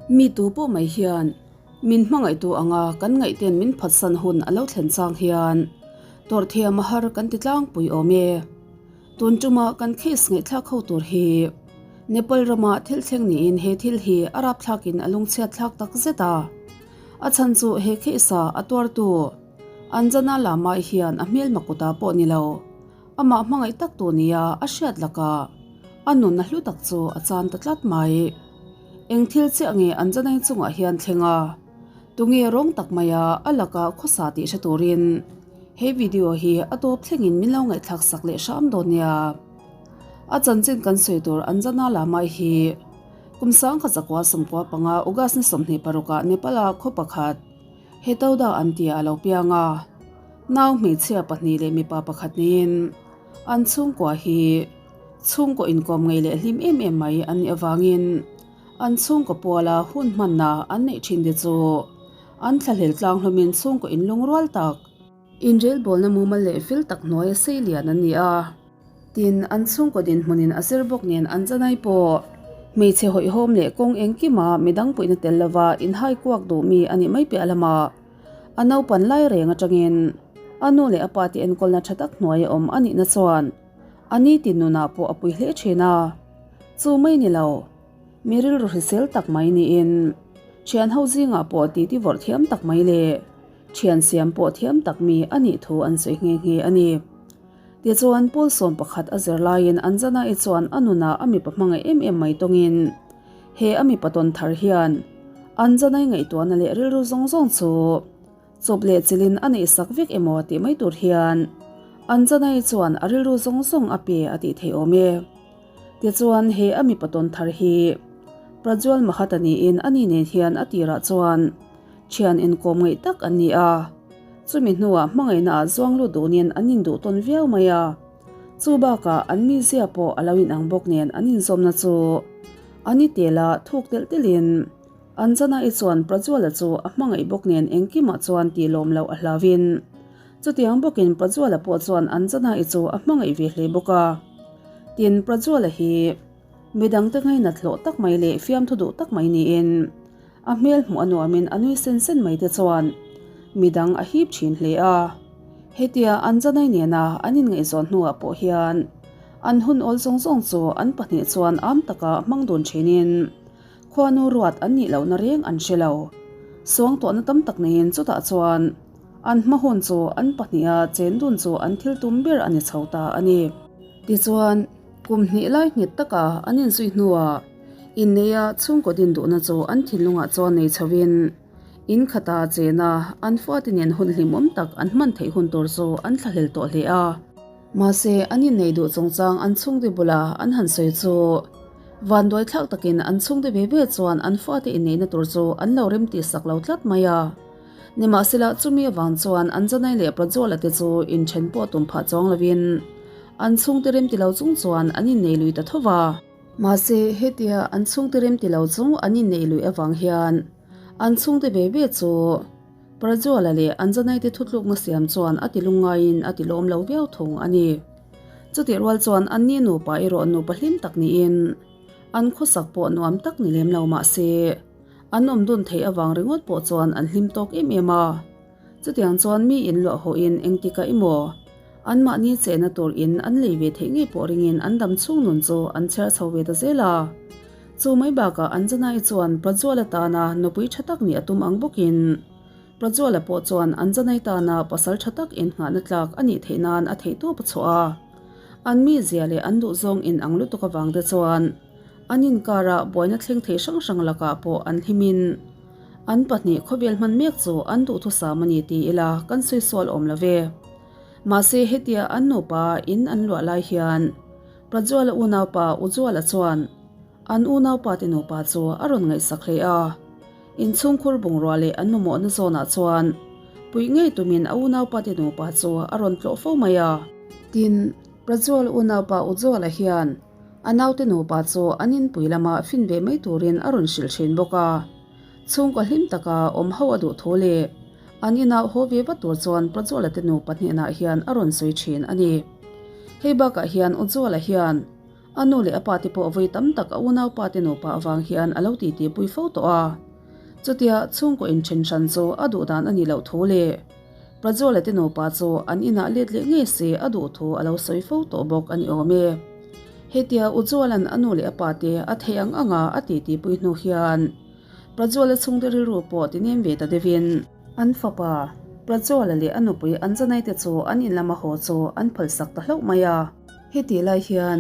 Mi tu pawh mai hian min hmangaihtu anga kan ngaihten min phatsan hun a lo thlen chang hian tawrh thiam a har kan ti tlangpui awm e. Tun tuma kan case ngaihthlak ho tur hi Nepal rama thil thleng niin he thil hi a rapthlakin a lungchhiat thlak tak zet a. A chhan chu he case a a tuartu Anjana Lama hian a hmelma kutah pawh ni lo. Amah hmangaih tak tu nia a hriat lakah a nunna hlu tak chu a chan ta tlat mai. Eng thil chiah nge Anjanai chungah hian thleng a? Tunge rawng tak maia a lakah khawsa tih hre turin he video hi a tawp thlengin min lo ngaihthlak sak leh hram dawn nia. A chanchin kan sawi tur Anjana Lamai hi kum 1915 August ni 26 ah Nepal-a khaw pakhat Hetauda an tia a lo piang a. Nau hmeichhia pahnih leh mipa pakhat niin an chhungkua hi chhungkaw inkawm ngei leh hlim em em mai an nih avangin an chhungkaw puala hun hmanna an neih thin te chu an thlahlel tlang hlawmin chhungkaw inlungrual tak, inrelbawlna mumal leh fel tak hnuaia sei lian an ni a. Tin, an chhungkaw dinhmunin a zir bawk nen an chanai pawh hmeichhe hawihhawm leh kawng engkima midang puihna tel lova inhai kuak duh mi a nih mai piah lamah a naupan lai reng atangin a nu leh a pa te enkawlna tha tak hnuaia awm a nihna chuan a nitin nunah pawh a pui hle thin a. Chu mai ni lo, mi rilru hrisel tak mai niin thian ho zingah pawh titi vawrh thiam tak mai leh thian siam pawh thiam tak mi a nih thu an sawi nghe nghe a ni. Tichuan, Paul 11 a zir laiin Anjana-i chuan a nunah a mipa hmangaih em em mai tawngin, he a mipa tawn thar hian Anjana-i ngaihtuahna leh rilru zawng zawng chu chawp leh chilhin a neihsak vek emaw tih mai tur hian Anjana-i chuan a rilru zawng zawng a pe a tih theih awm e. Tichuan, he a mipa tawn thar hi Prajwal Mahata niin ani nen hian a tirah chuan thian inkawm ngaih tak an ni a. Chumi hnuah hmangaihna ah zuang lut duhnin an induh tawn viau mai a. Chu bakah an mizia pawh a lo inang bawk nen an inzawmna chu a ni tel a, thuk telh telhin Anjana-i chuan Prajwala chu a hmangaih bawk nen engkimah chuan tih lawm loh a hlauhin chutiang bawkin Prajwala pawh chuan Anjana-i chu a hmangaih ve hle bawk a. Tin, Prajwala hi midangte ngainat hlawh tak mai leh fiamthu duh tak mai niin A hmel hmuh a nuamin a nui sen sen mai te chuan midang a hip thin hle a. Hetia an zanai nena an inngaihzawn hnuah pawh hian an hun awl zawng zawng chu an pahnih chuan am taka hmang dun thinin khuanu ruat an nih lohna reng an hre lo. Suangtuahna tam tak neiin chutah chuan an hma hun chu an pahniha chen dun chu an thil tum ber a ni chho ta a ni. Tichuan, kum hnih lai nghet taka an inzui hnuah Inneia chhungkaw din duhna chu an thinlungah chuan nei chhoin in khata chena an fate nen hun hlimawm tak an hman theih hun tur chu an thlahlel tawh hle a. Mahse, an innei duh chungchang an chhungte bula an han sawi chu vanduai thlak takin an chhungte ve ve chuan an fate inneihna tur chu an lo remtih sak lo tlat mai a. Nimahsela, chumi avang chuan Anjanai leh Prajwala te chu inthen pawh tum phah chuang lovin an chhungte remti lo chung chuan an innei lui ta tho va. Mahse, hetia an chhungte remti lo chu an inneih luih avang hian an chhungte ve ve chu Prajwala leh Anjanaite thutlukna siam chuan a ti lungngaiin a ti lawm lo viau thung a ni. Chutih rual chuan anni nupa erawh nupa hlim tak niin an khawsak pawh nuam tak ni lem lo mahse an awm dun theih avang ringawt pawh chuan an hlim tawk em em a. Chutiang chuan mi in luah hawhin engtikah emaw anmahni chehna tur in an lei ve theih ngei pawh ringin an dam chhung nun chu an chhiar chho ve ta zel a. Chu mai bakah Anjanai chuan Prajwala tana nupui tha tak nih a tum ang bawkin Prajwala pawh chuan Anjanai tana pasal tha tak innghahna tlak a nih theih nan a theihtawp a chhuah a. An mizia leh an duhzawng in ang lutuk avang te chuan an inkara buaina thleng thei hrang hrang lakah pawh an hlimin An pahnih khawvel hman mek chu an duhthusam a ni ti ila kan sawi sual awm lo ve. Mahse hetia an nupa in an luah lai hian Prajwala unaupa Ujwala chuan an unaupa te nupa chu a rawn ngaihsak hle a. Inchhungkhur bungrua leh an mamawhna zawnah chuan puih ngei tumin a unaupa te nupa chu a rawn tlawh fo mai a. Tin, Prajwala unaupa Ujwala hian A naute nupa chu an inpui lama fin ve mai turin a rawn hrilh thin bawk a. Chhungkaw hlim taka awm ho a duh thu leh an inah haw ve vat tur chuan Prajwala te nupa hnenah hian a rawn sawi thin a ni. Hei bakah hian Ujwala hian A nu leh a pa te pawh vawi tam tak a unaupa te nupa avang hian a lo titi pui fo tawh a. Chutia chhungkaw inthen hran chu a duh dan a nih loh thu leh Prajwala te nupa chu an inah let leh ngei se a duh thu a lo sawi fo tawh bawk a ni awm e. Hetia Ujjwala'n a nu leh a pa te a theih ang anga a titi pui hnu hian Prajwala chhungte rilru pawh ti nem ve ta deuhin, An fapa, Prajwala leh a nupui Anjanai te chu an in lama haw chu an phalsak ta hlauh mai a. Hetih lai hian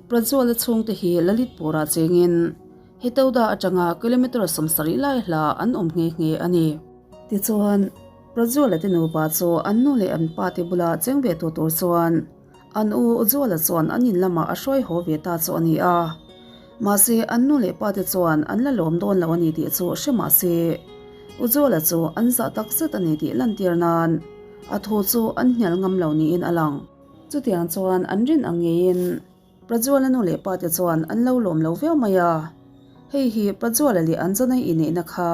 Prajwala chhungte hi Lalitpur-ah chengin Hetauda atanga kilometre 70 lai hla an awm nghe nghe a ni. Tichuan, Prajwala te nupa chu an nu leh an pa te bula cheng ve tur tur chuan An u Ujwala chuan an in lamah a hruai haw ve ta chu a ni a. Mahse, an nu leh pa te chuan an la lawm dawn lo a ni tih chu hre mah se, Ujwala chu an zah tak zet a ni tih lantir nan a thu chu an hnial ngam lo niin a lang. Chutiang chuan an rin ang ngeiin Prajwala nu leh pa te chuan an lo lawm lo viau mai a. Hei hi Prajwala leh Anjanai inneihna kha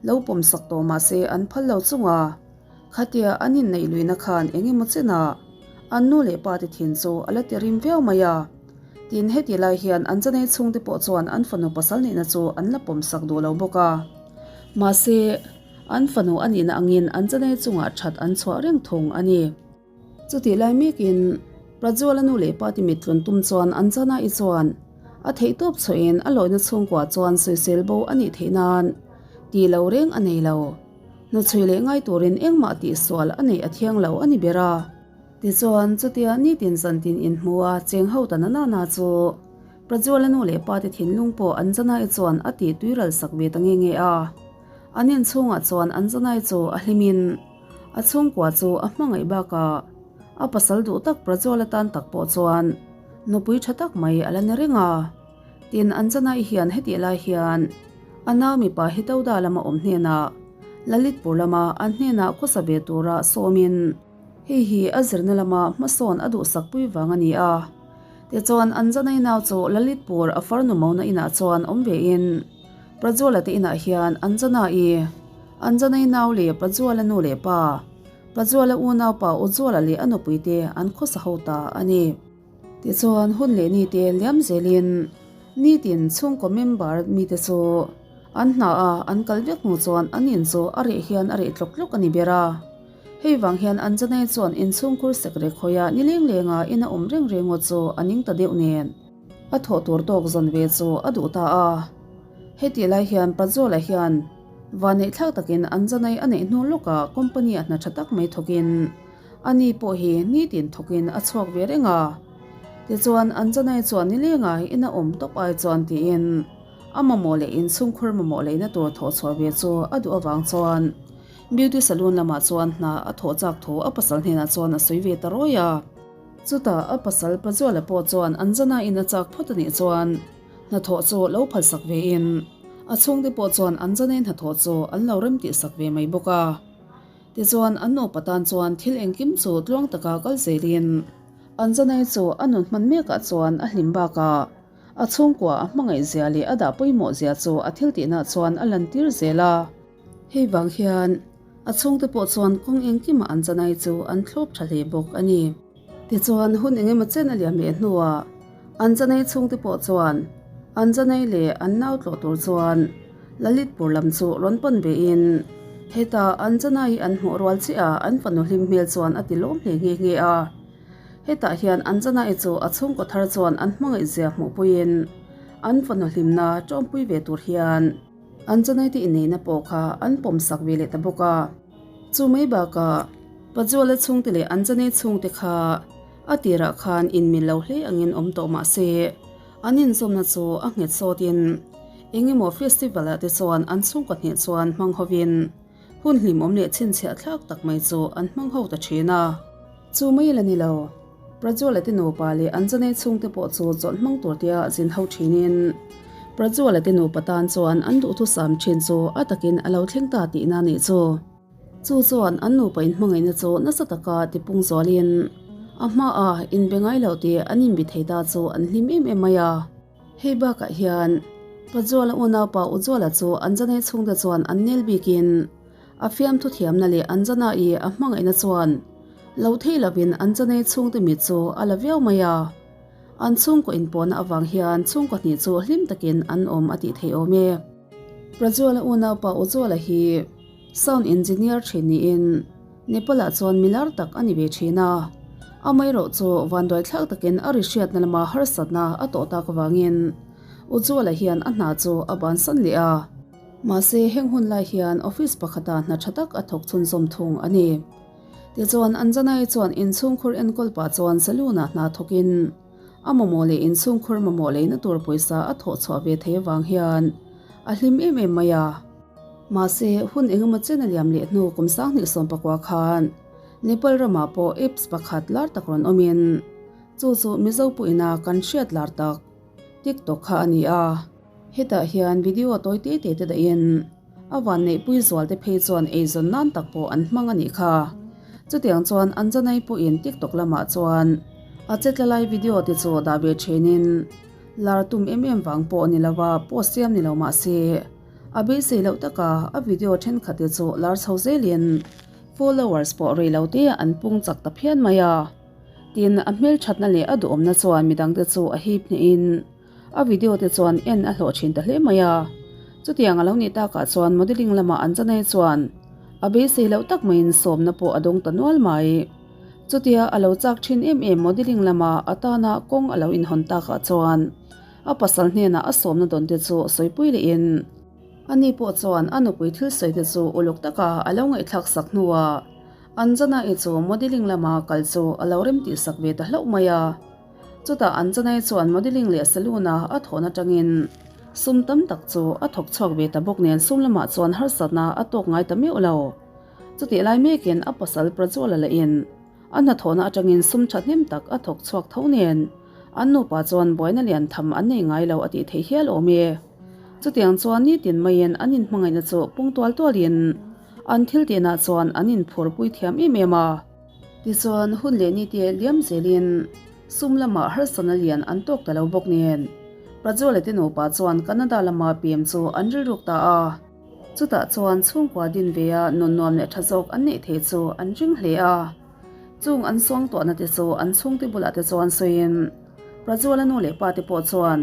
lo pawmsak tawh mah se an phal lo chung a. Khatia an inneih luihna khan eng emaw chenah an nu leh pa te thin chu a la ti rim viau mai a. Tin, heti lai hian an chanei chhungte pawh chuan an fanu pasal nihna chu an la pawmsak duh lo bawk a. Mahse, an fanu a nihna angin an chanei chungah that an chhuah reng thung a ni. Chutih lai mekin Prajwala nu leh pa te mit tlun tum chuan an chana-i chuan a theihtawp chhuahin a lawina chhungkua chuan sawisel bo a nih theih nan tih lo reng a nei lo. Hnuchhui leh ngai turin engmah tihsual a neih a thiang lo a ni ber a. Tichuan, chutia nitin zantin inhmu a cheng ho ta na na chu Prajwala nu leh pa te thinlung pawh an Janai chuan a tih tuiral sak ve ta nge nge a. An inchhungah chuan an Janai chu a hlimin a chhungkua chu a hmangaih bakah a pasal duh tak Prajwala tan tak pawh chuan nupui tha tak mai a la ni reng a. Tin, an Janai hian hetih lai hian a nau mipa hi Toda lama awm hnenah Lalitpur lama an hnenah khawsa ve tura sawmin hei hi a zirna lama hmasawn a duhsakpui vang a ni a. Tichuan, an Janai nau chu Lalitpur a farnu mona inah chuan awm vein Prajwala te inah hian an Janai, an Janai nau leh Prajwala nu leh pa, Prajwala unaupa Ujwala leh a nupui te an khawsa ho ta a ni. Tichuan hun leh ni te liam zelin nitin chhungkaw member mite chu an hna a an kal vek hnu chuan an in chu a reh hian a reh tlawk tlawk a ni ber a. Hei vang hian Anjanei chuan inchhungkhur sek rek hawi a nileng lenga in a awm reng reng ngawt chu a ning ta deuh nen a thawh tur tawk zawn ve chu a duh ta a. Hetih lai hian Pazawla hian vanneih thlak takin Anjanei a neih hnu lawkah company a hna tha tak mai thawkin A ni pawh hi nitin thawkin a chhuak ve reng a. Tichuan, Anjanai chuan nilengah ina awm tawp ai chuan tiin a mamawh leh inchhungkhur mamawh leina tur thawh chhuah ve chu a duh avang chuan beauty saloon lamah chuan hna a thawh chak thu a pasal hnenah chuan a sawi ve ta rawi a. Chutah a pasal Pazuala pawh chuan Anjanaiin a chak phawt a nih chuan hnathawh chu lo phalsak vein a chhungte pawh chuan Anjanai hnathawh chu an lo remtihsak ve mai bawk a. Tichuan, an nupa tan chuan thil engkim chu tluang taka kal zelin Anjanai chu a nun hman mekah chuan a hlim bakah a chhungkua a hmangaih zia leh a dah pawimawh zia chu a thil tihna chuan a lantir zel a. Hei vang hian a chhungte pawh chuan kawng engkimah Anjanai chu an thlawp tha hle bawk a ni. Tichuan, hun engemaw chen a liam leh hnuah Anjanei chhungte pawh chuan Anjanei leh an nau tlawh tur chuan Lalitpur lam chu rawn pawn vein heta Anjanai an hmuh rual chiah a an fanu hlim hmel chuan a ti lawm hle nghe nghe a. Hetah hian Anjanai chu a chhungkaw thar chuan an hmangaih zia hmuhpuiin an fanu hlimna tawmpui ve tur hian Anjanai te inneihna pawh kha an pawmsak ve leh ta bawk a. Chu mai bakah Pazuala chhungte leh Anjanei chhungte kha a tirah khan inmil lo hle angin awm tawh mah se, an inzawmna chu a nghet sawtin eng emaw festival ah te chuan an chhungkaw hneh chuan hmang hovin hun hlimawm leh chhinchhiah thlak tak mai chu an hmang ho ta thin a. Chu mai la ni lo, Prajwala te nupa leh Anjanei chhungte pawh chu chawlh hmang tur tia zin ho thinin Prajwala te nupa tan chuan an duhthusam thin chu a takin a lo thleng ta tihna nih chu. Chu chuan an nupa inhmangaihna chu nasa taka tipung zualin a hmaah inbe ngai lo tih an inbi thei ta chu an hlim em em mai a. Hei bakah hian Pazuala unaupa Uzuala chu Anjanei chhungte chuan an nel bikin a fiamthu thiamna leh Anjana-i a hmangaihna chuan lo thei lovin Anjanei chhungte mit chu a la viau mai a. An chhungkaw inpawhna avang hian chhungkaw hnih chu hlim takin an awm a tih theih awm e. Prajwala unaupa Ujwala hi sound engineer thin niin Nepal-ah chuan milar tak a ni ve thin a. Amaherawh chu vanduaithlak takin a ri hriatna lama harsatna a tawh tak avangin Ujwala hian a hna chu a bansan leh a. Mahse heng hun lai hian office pakhata hna tha tak a thawk chhunzawm thung a ni. Tichuan, Anjanai chuan inchhungkhur enkawl pah chuan saloon-ah hna thawkin a mamawh leh inchhungkhur mamawh leina tur pawisa a thawh chhuah ve thei avang hian a hlim em em mai a. Mahse, hun engemaw chen a liam leh hnu kum 2019 khan Nepal ramah pawh apps pakhat lar tak rawn awmin chu chu Mizo pawhin a kan hriat lar tak TikTok kha a ni a. Hetah hian video tawi te te te dahin a vanneihpui zual te phei chuan eizawn nan tak pawh an hmang a nih kha. Chutiang chuan Anjanai pawhin TikTok lamah chuan a chetla lai video te chu dah ve thinin lar tum em em vang pawh ni lova post siam ni lo mah se a beisei loh taka a video thenkhat te chu lar chho zelin followers pawh rei lo te an pung chak ta phian mai a. Tin, a hmelthatna leh a duhawmna chuan midangte chu a hip hnehin A video te chuan en a hlawh thin ta hle mai a. Chutiang a lo nih takah chuan modelling lamah an chanai chuan a beisei loh tak maiin sawmna pawh a dawng ta nual mai. Chutia a lo chak thin em em modelling lama a tana kawng a lo inhawn takah chuan a pasal hnenah a sawmna dawn te chu sawipui lehin ani pawh chuan a nupui thil sawi te chu uluk taka a lo ngaihthlak sak hnuah Anjana-i chu modelling lama kal chu a lo remtihsak ve ta hlauh mai a. Chutah an chanai chuan modelling leh saloon-a a thawhna atangin sum tam tak chu a thawk chhuak ve ta bawk nen sum lamah chuan harsatna a tawk ngai ta meuh lo. Chutih lai mekin a pasal Prajwala lahin a hnathawhna atangin sum thahnem tak a thawk chhuak tho nen an nupa chuan buaina lian tham an nei ngai lo a tih theih hial awm e. Chutiang chuan nitin maiin an inhmangaihna chu pung tual tualin an thil tinah chuan an inphurpui thiam em em a. Tichuan, hun leh ni te liam zelin sum lamah harsatna lian an tawk ta lo bawk nen, Prajwala te nupa chuan Canada lama pem chu an rilruk ta a. Chutah chuan chhungkua din vea nun nuam leh tha zawk an neih theih chu an ring hle a. Chung an suang tuahna te chu an chhungte bulah te chuan sawiin Prajwala nu leh pa te pawh chuan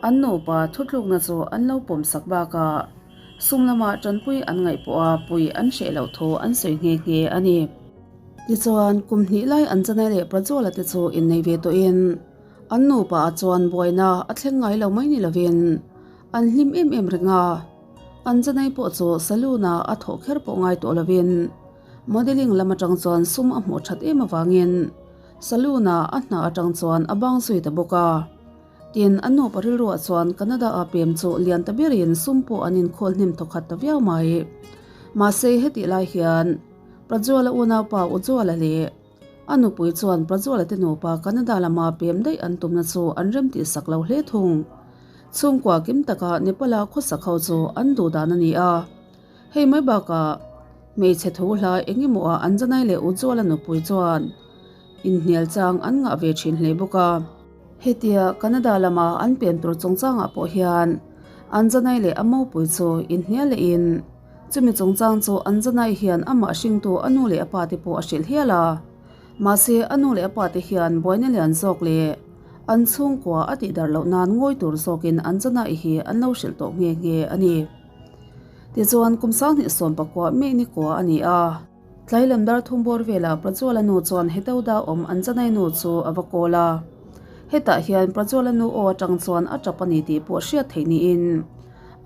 an nupa thutlukna chu an lo pawmsak bakah sum lama tanpui an ngaih pawha pui an hreh loh thu an sawi nghe nghe a ni. Tichuan, kum hnih lai an chanai leh Prajwala te chu innei ve tawhin an nupa ah chuan buaina a thleng ngai lo mai ni lovin an hlim em em reng a. An chanai pawh chu saloon ah a thawh kher pawh ngai tawh lovin modelling lam atang chuan sum a hmuh that em avangin saloon ah a hna atang chuan a bang zui ta bawk a. Tin, an nupa rilruah chuan Canada ah pem chu lian ta berin sum pawh an inkhawl hnem thawkhat ta viau mai. Mahse, hetih lai hian Prajwala unaupa Ujwala leh a nupui chuan Prajwala te nupa Canada lama pem daih an tumna chu an remtih sak lo hle thung. Chhungkua kim taka Nepal-a khawsak ho chu an duh dan a ni a. Hei mai bakah hmeichhe thu hla eng emaw ah Anjanai leh Ujwala nupui chuan inhnial chang an ngah ve thin hle bawk a. Hetia Canada lama an pem tur chungchangah pawh hian Anjanai leh a mopui chu inhnial lehin Chumi chungchang chu Anjanai hian amah hringtu a nu leh a pa te pawh a hrilh hial a. Mahse, a nu leh a pa te hian buaina lian zawk leh an chhungkua a tihdarh loh nan ngawi tur zawkin Anjanai hi an lo hrilh tawh nghe nghe a ni. Tichuan, kum 2019 May ni kua a ni a. Tlai lam dar thum bawr velah Prajwala nu chuan Hetauda awm Anjanai nu chu a va kawl a. Hetah hian Prajwala nu aw atang chuan a tap a ni tih pawh hriat theih niin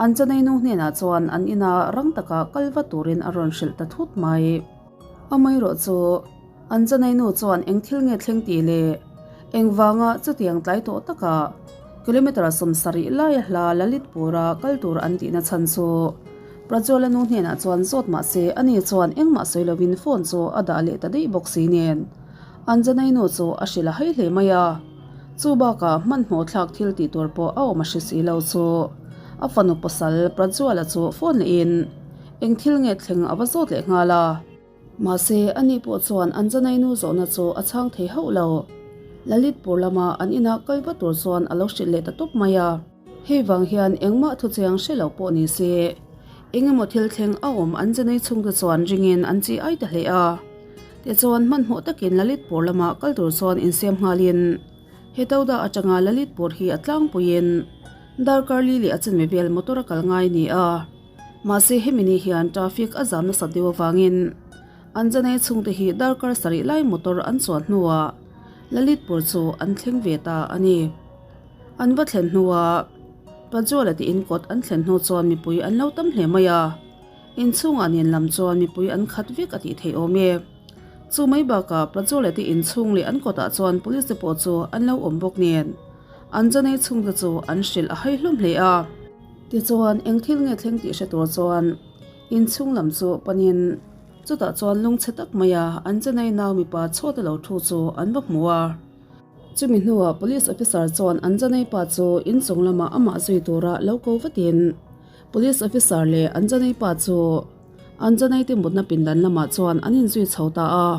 Anjanai nu hnenah chuan an ina rang taka kal va turin a rawn hrilh ta thut mai. Amaherawh chu Anjanai nu chuan eng thil nge thleng tih leh engvanga chutiang tlai tawh takah kilometre 70 laia hla Lalitpura kal tur an tihna chhan chu Prajwala nu hnenah chuan zawt mah se ani chuan engmah sawi lovin phone chu a dah leh ta daih bawk si nen Anjanai nu chu a hrilh a hai hle mai a. Chu bakah hmanhmawh thlak thil tih tur pawh a awm a hre si lo chu a fanu pasal Prajwala chu phone lehin eng thil nge thleng a va zawt leh nghal a. Mahse, ani pawh chuan Anjanai nu zawhna chu a chhang thei hauh lo. Lalitpur lama an inah kal va tur chuan a lo hrilh leh ta tawp mai a. Hei vang hian engmah thuchiang hre lo pawh ni se, eng emaw thil thleng a awm Anjanai chhungte chuan ringin an chi ai ta hle a. Tichuan, hmanhmawh takin Lalitpur lama kal tur chuan insiam nghalin. Hetauda atanga Lalitpur hi a tlangpuiin darkar li leh a chenve vel motor a kal ngai a ni a. Mahse hemi ni hian traffic a zam nasat deuh avangin Anjanei chhungte hi darkar sarih lai motor an chuan hnuah Lalitpur chu an thleng ve ta a ni. An va thlen hnuah Prajwala te in kawt an thlen hnu chuan mipui an lo tam hle mai a. Inchhungah nen lam chuan mipui an khat vek a tih theih awm e. Chu mai bakah Prajwala te inchhung leh an kawtah chuan police te pawh chu an lo awm bawk nen Anjanei chhungte chu an hrilh a hai hlawm hle a. Tichuan eng thil nge thleng tih hre tur chuan inchhung lam chu panin chutah chuan lungchhe tak maia Anjanei nau mipa chhuata lo thu chu an va hmu a. Chumi hnuah Police Officer chuan Anjanei pa chu inchung lamah amah zui tura lo ko vatin Police Officer leh Anjanei pa chu Anjanei te mutna pindan lamah chuan an inzui chho ta a.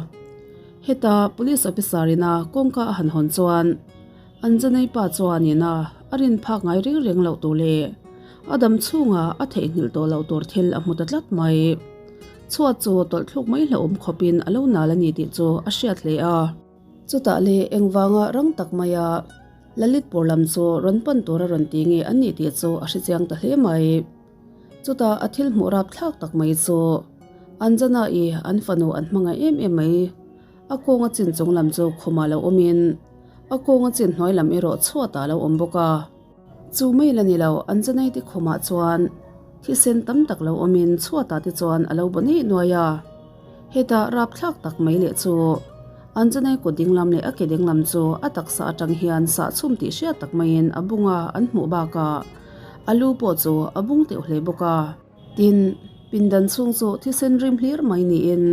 Heta Police Officer ina kawngka a han hawn chuan Anjanei pa chuanin a a rin phak ngai reng reng loh tur leh a dam chhunga a theihnghilh tawh loh tur thil a hmu ta tlat mai. Chhuat chu tawlhthluk mai hlauhawm khawpin a lo nal a ni tih chu a hriat hle a. Chutah leh engvanga rang tak maia Lalitpur lam chu rawn pan tura rawn ti nge an nih tih chu a hrechiang ta hle mai. Chutah a thil hmuh rap thlak tak mai chu Anjana-i an fanu an hmangaih em em mai. A kawnga chin chung lam chu khumah lo awmin a kawnga chin hnuai lam erawh chhuatah a lo awm bawk a. Chu mai la ni lo, Anjanai te khumah chuan thisen tam tak lo awmin chhuatah te chuan a lo baw neih nuai a. Hetah rapthlak tak mai leh chu Anjanai kut dinglam leh a ke dinglam chu a taksa atang hian sahchhum tih hriat tak maiin a bung a, an hmuh bakah a lu pawh chu a bung teuh hle bawk a. Tin, pindan chhung chu thisen rim hlir mai niin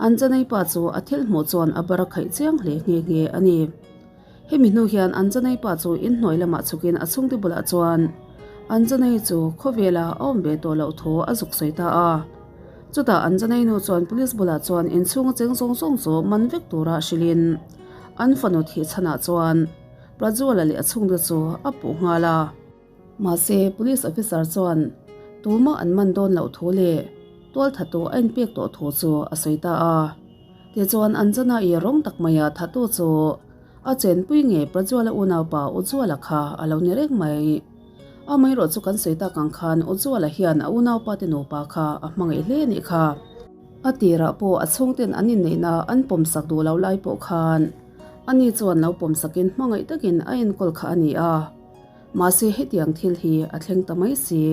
Anjanai pa chu a thil hmuh chuan a bar a khaih chiang hle nghe nghe a ni. Hemi hnu hian Anjanei pa chu inhnuai lamah chhukin a chhungte bulah chuan Anjanei chu khawvela a awm ve tawh loh thu a zuk sawi ta a. Chutah Anjanei nu chuan police bulah chuan inchhunga cheng zawng zawng chu man vek tura hrilhin an fanu thih chhanah chuan Prajwala leh a chhungte chu a puh nghal a. Mahse, Police Officer chuan tumah an man dawn loh thu leh tualthatu a inpek tawh thu chu a sawi ta a. Tichuan, Anjana-i rawng tak maia thatu chu a chenpui nge Prajwala unaupa Ujjwala kha a lo ni reng mai. Amaherawh chu kan sawi tak ang khan Ujjwala hian a unaupa te nupa kha a hmangaih hle a nih kha. A tirah pawh a chhungten an inneihna an pawmsak duh loh lai pawh khan ani chuan lo pawmsakin hmangaih takin a enkawl kha a ni a. Mahse hetiang thil hi a thleng ta mai si.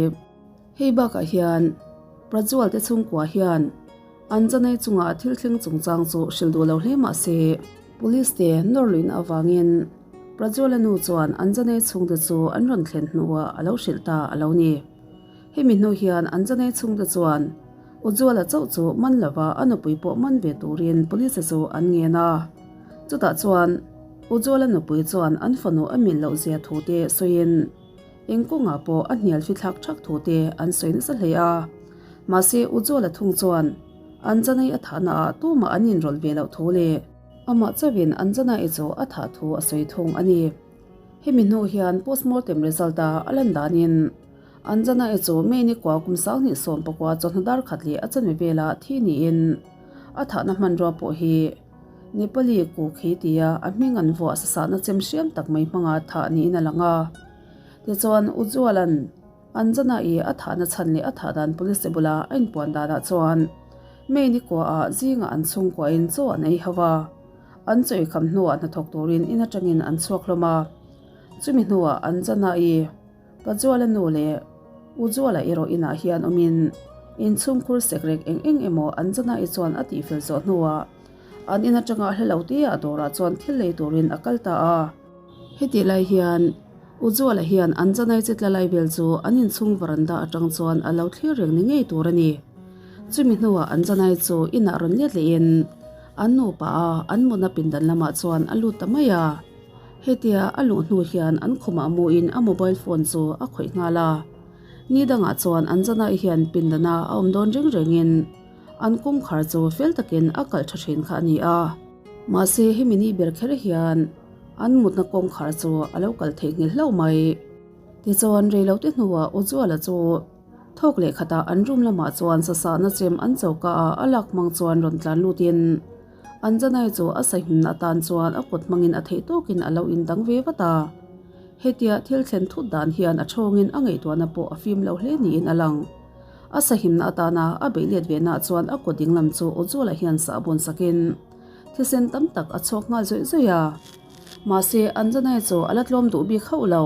Hei bakah hian Prajwal te chhungkua hian Anjanei chunga thil thleng chungchang chu hrilh duh lo hle mah se Police te nawr luihna avangin Prajwala nu chuan Anjanei chhungte chu an rawn thlen hnuah a lo hrilh ta a lo ni. Hemi hnu hian Anjanei chhungte chuan Ujjwala chauh chu man lova a nupui pawh man ve turin Police chu an ngen a. Chutah chuan Ujjwala nupui chuan an fanu a mil loh zia thu te sawiin eng kawngah pawh a hnial fithlak thak thu te an sawi nasa hle a. Mahse Ujjwala thung chuan Anjanai a thahna ah tumah an inrawlh ve loh thu leh amah chauhin Anjanai chu a thah thu a sawi thung a ni. Hemi hnu hian postmortem result a a lan danin Anjana-i chu May ni kua kum 2019 chawhnu dar khat leh a chanve vela thi niin a thahna hmanrua pawh hi Nepali kuk hi tia a hming an vuah sasahna chem hriam tak mai hmanga thah niin a lang a. Tichuan Ujjwala'n Anjana-i a thahna chhan leh a thah dan police te bula a inpuan danah chuan May ni kuaah zingah an chhungkuain chaw an ei ho a, an chaw eikham hnuah hnathawk turin in atangin an chhuak hlawm a. Chumi hnuah Anjana-i Pazuala nu leh Uzuala erawh inah hian awmin inchhungkhur sekrek eng eng emaw Anjana-i chuan a tihfel zawh hnuah an in atanga hla lo te ah dawrah chuan thil lei turin a kal ta a. Hetih lai hian Uzuala hian Anjana-i che tla lai vel chu an inchhung varanda atang chuan a lo thlir reng ni ngei tur a ni. Chumi hnuah Anjana-i chu inah rawn let lehin an nupa a an mutna pindan lamah chuan a lut ta mai a. Hetia a luh hnu hian an khumah muin a mobile phone chu a khawih nghal a. Ni dangah chuan Anjana-i hian pindana a awm dawn reng rengin an kawngkhar chu fel takin a kalh tha thin kha a ni a. Mahse hemi ni ber kher hian an mutna kawngkhar chu a lo kal theihnghilh hlauh mai. Tichuan reilote hnuah Ujjwala chu thawk leh khatah an room lamah chuan sasahna chem an choka ah a lak hmang chuan rawn tlan lutin. Anjanai chu a sahimna atan chuan a kut hmangin a theih tawkin a lo indang ve vat a. Hetia thil thlen thut dan hian a thawngin a ngaihtuahna pawh a fim lo hle niin a lang. A sahimna atana a beih let ve nah chuan a kut dinglam chu Ujjwala hian sah bun sakin thisen tam tak a chhuak nghal zawih zawih a. Mahse, Anjanai chu a la tlawm duh bik hauh lo.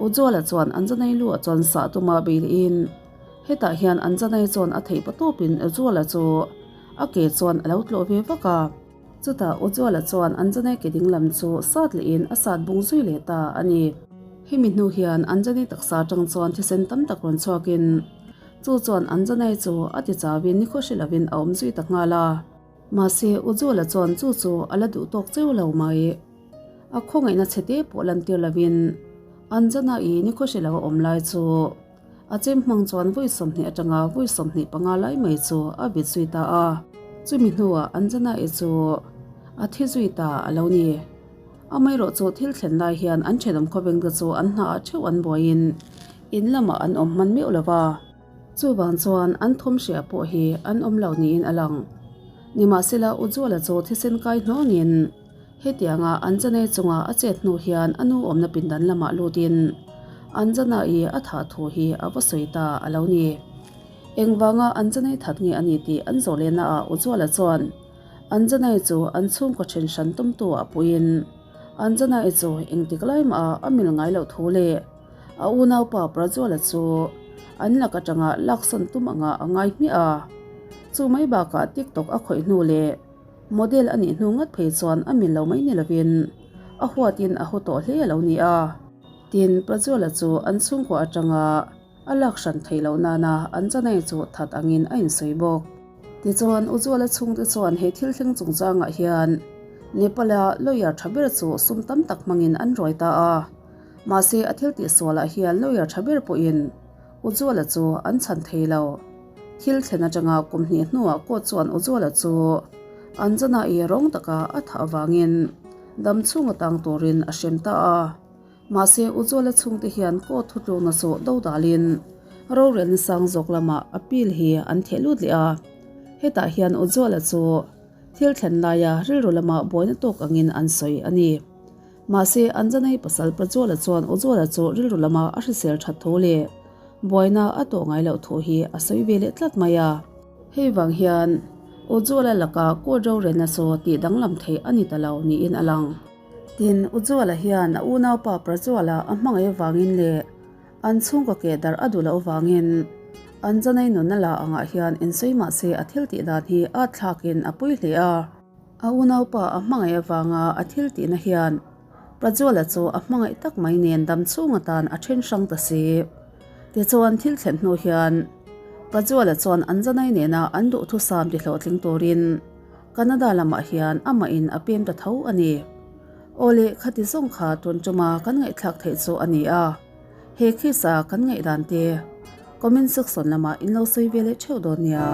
Ujjwala chuan Anjanai lu ah chuan sah tuma beih lehin hetah hian Anjanai chuan a theih patawpin Ujjwala chu a ke chuan a lo tlawh ve vak a. Chutah Ujjwala chuan Anjanai ke dinglam chu sat lehin a sat bung zui leh ta a ni. Hemi hnu hian Anjanai taksa atang chuan thisen tam tak rawn chhuakin chu chuan Anjanai chu a ti chauin nikhaw hre lovin a awm zui ta nghal a. Mahse Ujjwala chuan chu chu a la duh tawk cheu lo mai. A khawngaihna chhe te pawh lantir lovin Anjanai nikhaw hre lo a awm lai chu A chem hmang chuan vawi 20 atanga vawi 25 lai mai chu a vit zui ta a. Chumi hnuah Anjana-i chu a thi zui ta a lo ni. Amaherawh chu thil thlen lai hian an thenawm khawvengte chu an hnaah theuh an buaiin in lamah an awm hman meuh lo va. Chuvang chuan an thawm hria pawh hi an awm lo niin a lang. Nimahsela Ujjwala chu thisen kai hnawngin Hetianga Anjanai chunga a chet hnu hian a nu awmna pindan lamah lutin Anjana-i a thah thu hi a va sawi ta a lo ni. Engvanga Anjanai that nge a ni tih an zawh lehnaah Ujjwala chuan Anjanai chu an chhungkaw then hran tumtu ah puiin Anjana-i chu engtik lai mah a mil ngai loh thu leh a unaupa Prajwala chu an lak atanga laksawn tum anga a ngai hmiah a. Chu mai bakah TikTok a khawih hnu leh Model a nih hnu ngat phei chuan a mil lo mai ni lovin a huatin a haw tawh hle a lo ni a. Tin, Prajwala chu an chhungkua atanga a lak hran theih loh nana an chanai chu that angin a insawi bawk. Tichuan, Ujjwala chhungte chuan he thil thleng chungchangah hian Nepal-a lawyer tha ber chu sum tam tak hmangin an ruai ta a. Mahse, a thil tihsualah hian lawyer tha ber pawhin Ujjwala chu an chhan thei lo. Thil thlen atanga kum hnih hnuah court chuan Ujjwala chu Anjana-i rawng taka a thah avangin dam chhunga tang turin a hrem ta a. Mahse, Ujjwala chhungte hian court thutlukna chu do dalin rorelna sang zawk lamah appeal hi an theh lut leh a. Hetah hian Ujjwala chu thil thlen laia rilru lama buaina tawk angin an sawi a ni. Mahse, Anjanai pasal Prajwala chuan Ujjwala chu rilru lama a hrisel that tho leh buaina a tawh ngai loh thu hi a sawi ve leh tlat mai a. Hei vang hian Ujjwala laka court rorelna chu tih danglam theih a ni ta lo niin a lang. Tin, Ujjwala hian a unaupa Prajwala a hmangaih avangin leh an chhungkaw keh darh a duh loh avangin Anjanai nunna la angah hian insawi mahse a thil tih dan hi at thlakin a pui hle a. A unaupa a hmangaih avanga a thil tihna hian Prajwala chu a hmangaih tak mai nen dam chhung atan a then hrang ta si. Tichuan thil thlen hnu hian Prajwala chuan Anjanai nena an duhthusam ti hlawhtling turin Canada lamah hian amah in a pem ta tho a ni. Awle khati zawng kha tun tuma kan ngaihthlak theih chu a ni a. He case a kan ngaihdan te comment section lamah in lo sawi ve leh theuh dawn nia.